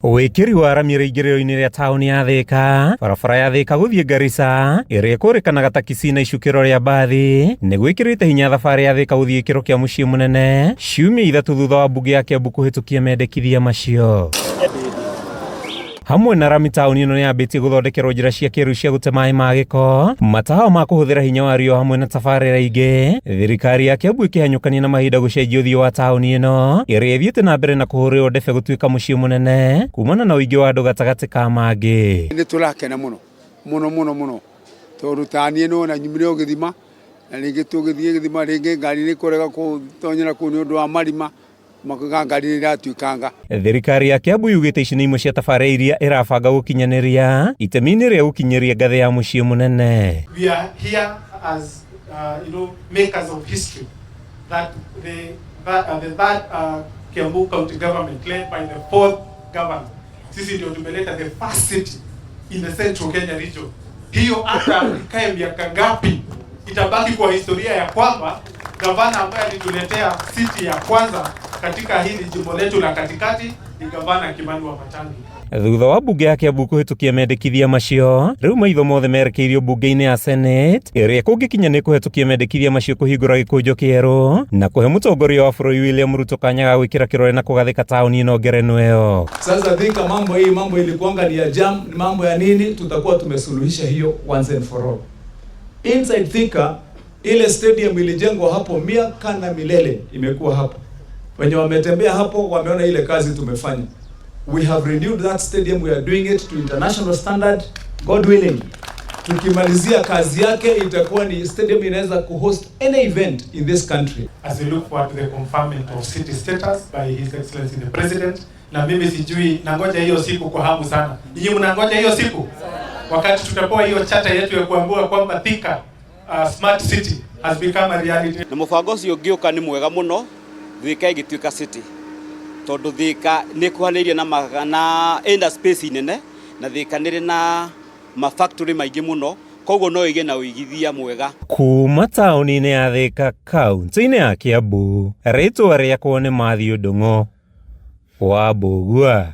Wĩkĩri wa rami rĩingĩrĩro-inĩ rĩa taũni ya Thĩka, barabara ya Thĩka gũthiĩ Garissa ĩrĩa ĩkũrĩkanaga ta Kisii na icukĩro rĩa mbathi nĩ gwĩkĩrĩte hinya thabarĩ ya Thĩka gũthiĩ gĩkĩro kĩa mũciĩ mũnene ciumia ithatũ thutha wa mbunge ya Kiambu kũhĩtũkia mendekithia macio. Hamwe na rami taũni ĩno nĩyambĩtie gũthondekerwo njĩra cia kĩrĩu cia gũte maĩ ma gĩko, matawa ma kũhũthĩra hinya wa riũa hamwe na tabarĩra ingĩ. Thirikari ya Kiambu ĩkĩhanyũkania na mahinda gũcenjia ũthiũ wa taũni ĩno ĩrĩa ĩthiĩte na mbere na kũhũrĩrwo ndebe gũtuĩka mũciĩ mũnene kumana na ũingĩ wa andũ gatagatĩ ka mangĩ. Nĩ tũrakena mũno mũno mũno mũno tondũ ta niĩ nĩwona nyumire o gĩthima na rĩngĩ tũgĩthiĩ gĩthima rĩngĩ ngari nĩ kũrega gũtonyera kũu nĩ ũndũ wa marima. Makauga ngari nĩ iratuĩkanga. Thirikari ya Kiambu yugĩte ici nĩ imwe cia tabarĩra iria ĩrabanga gũkinyanĩria itemi-inĩ rĩa gũkinyĩria ngathĩ ya mũciĩ mũnene. We are here as makers of history that the third Kiambu County government led by the fourth governor. Sisi ndio tumeleta the first city in the Central Kenya region. Hiyo hata ikae miaka ngapi itabaki kwa historia ya kwamba gavana ambaye alituletea city ya kwanza katika hili jimbo letu la katikati ni gavana Kimani Wamatangi. Thutha wa mbunge ya Kiambu kũhĩtũkia mendekithia macio, rĩu maitho mothe merekeirio mbunge-inĩ ya Senate ĩrĩa kũngĩkinya nĩ kũhetũkia mendekithia macio kũhingũra gĩkũnjo kĩerũ na kũhe mũtongoria wa bũrũri William Ruto kanya ga gwĩkĩra kĩrore na kũgathĩka taũni ĩno ngerenwa ĩyo. Sasa Thika mambo hii mambo ilikuanga ni ya jam, ni mambo ya nini, tutakuwa tumesuluhisha hiyo once and for all. Inside Thika ile stadium ilijengwa hapo miaka na milele imekuwa hapo. Wenye wametembea hapo wameona ile kazi tumefanya. We have renewed that stadium, we are doing it to international standard, God willing. Tukimalizia kazi yake itakuwa ni stadium inaweza kuhost any event in this country. As we look forward to the conferment of city status by His Excellency the President, na mimi sijui, nangoja hiyo siku kwa hamu sana. Nyinyi mnangoja hiyo siku? Wakati tutapewa hiyo charter yetu ya kuambiwa kwamba Thika smart city has become a reality. Na mũbango ũcio ũngĩũka nĩ mwega mũno Thika ĩgĩtuĩka city tondũ Thika nĩ ĩkuhanĩrĩirie na, na ĩna space nene na Thika nĩ ĩrĩ na ma factory maingĩ mũno koguo no ĩgĩe na ũigithia mwega. Kuma taũni-inĩ ya Thika kaunti-inĩ ya Kiambu, rĩtwa rĩakwa nĩ Matthew Ndung'u wa Mbũgua.